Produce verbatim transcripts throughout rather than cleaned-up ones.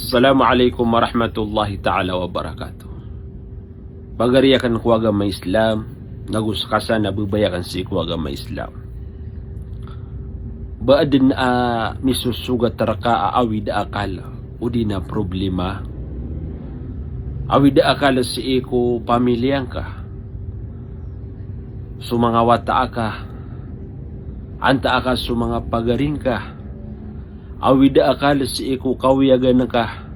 Assalamu alaikum warahmatullahi ta'ala wabarakatuh. Pagari akn ko agama Islam, nago skasana babaya akn sii ko agama Islam. Ba adn a misosogat rka a awid a akal, odi na problema. Awid a akal sii ko pamilya ngka, so manga wata aka, antaa ka so manga pagari ngka. Awid a akal sii ko kawiyagan ka.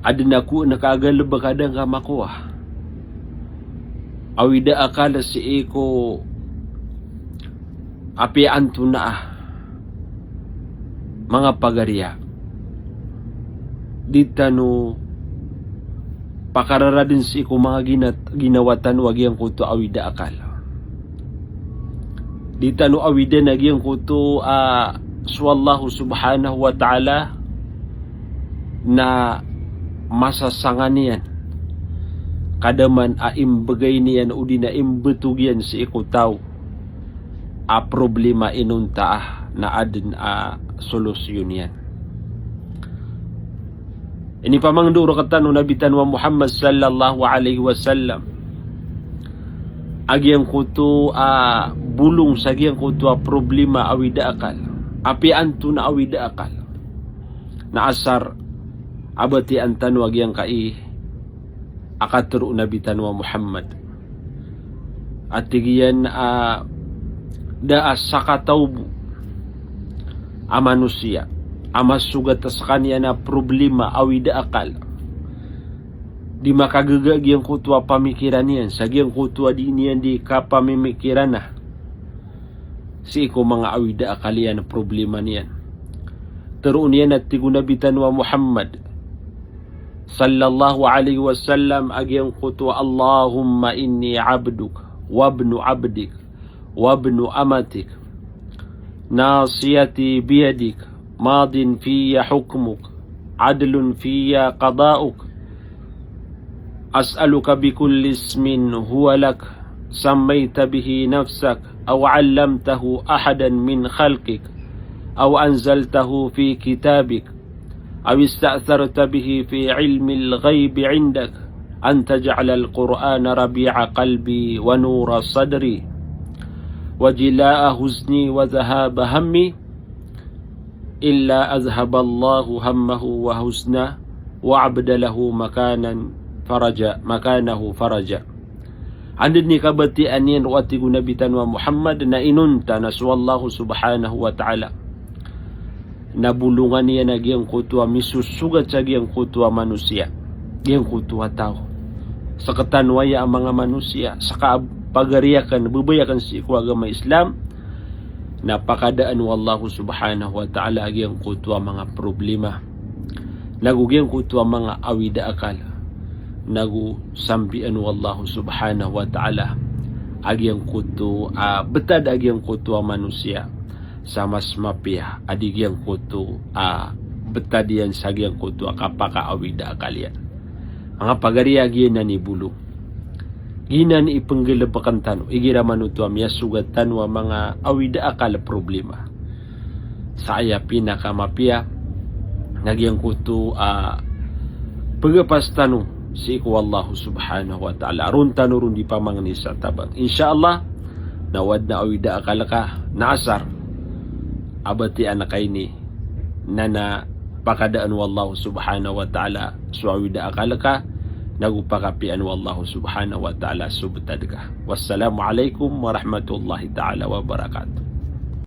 Adn a koon ka a galbk a da ngka makowa. Awid a akal sii ko apiya antonaa manga pagariya. Di tano pakararadn sii ko manga gina-, ginawa tano a giyangkoto a awid a akal. Di tano awidan a giyangkoto a so Allah subhanahu wa ta'ala na masasangan iyan, kadaman a imbgay niyan odi na imbtog iyan sii ko taw a problema inonta a na adn a solusyon iyan. Inipamangndao rktano o Nabi tano a Muhammad sallallahu alaihi wasallam a giyangkoto a bolong sa giyangkoto a problema a awid a akal. Apiya antonaa awid a akal. Na asar a batiyaan tano a giyangkai a katharo o Nabi tano a Muhammad. A tig iyan a da a sakataw bo a manosiya a masogat a skaniyan a problema a awid a akal. Di makagaga giyangkoto a pamikiran iyan sa giyangkoto a di niyan di kapamimikirana sii ko manga awid a akal iyan a problema niyan. Tharoon iyan a tig o Nabi tano a Muhammad sallallahu alaihi wasallam a giyangkoto a, "Allahumma inni abduk, wa ibnu abdik, wa ibnu amatik, nasiyati biyadik, madin fiyya hukmuk, adlun fiyya qada'uk. As'aluka bikulli ismin huwa lak, sammayta bihi nafsak, aw allamtahu ahadan min khalqik, aw anzaltahu fi kitabik, aw ista'tharta bihi fi ilmil ghaybi indak, an taj'alal Qur'ana rabi'a qalbi wa nura sadri, wa jila'a huzni wa dhahaba hammi, illa adhhaballahu hammahu wa huzna, wa abdalahu makanan faraja, makanahu faraja." Anda dn i kabatiya niyan roo a tig o Nabi tano a Muhammad na inonta na so Allah subhanahu wa ta'ala na bolongan iyan a giyangkoto a misosogat sa giyangkoto a manosiya, giyangkoto a taw. Sktano aya a manga manosiya, ska a pagari akn, babaya akn sii ko agama Islam, na pakadaan o Allah subhanahu wa ta'ala a giyangkoto a manga problema, nago giyangkoto a manga awid a akal, nago sambian o Allah subhanahu wa ta'ala a giyangkoto a btad a giyangkoto a manosiya sa mas mapiya a di giyangkoto a btad iyan sa giyangkoto a kapakaawid a akal iyan. Manga pagari a giyanan i bolong. Giyanan i pnggalbkn tano igira man oto a miyasogat tano a manga awid a akal a problema. Sa aya pinakamapiya na giyangkoto a pgapas tano sii ko Allah subhanahu wa ta'ala. Ron tano ron di pamangni sa tabang. Insha Allah, na o adn a awid a akal ka na asar a batiyaan ka ini, na na pakadaan o Allah subhanahu wa ta'ala so awid a akal ka, nago pakapiyaan o Allah subhanahu wa ta'ala so btad ka. Wassalamu alaikum warahmatullahi ta'ala wabarakatuh.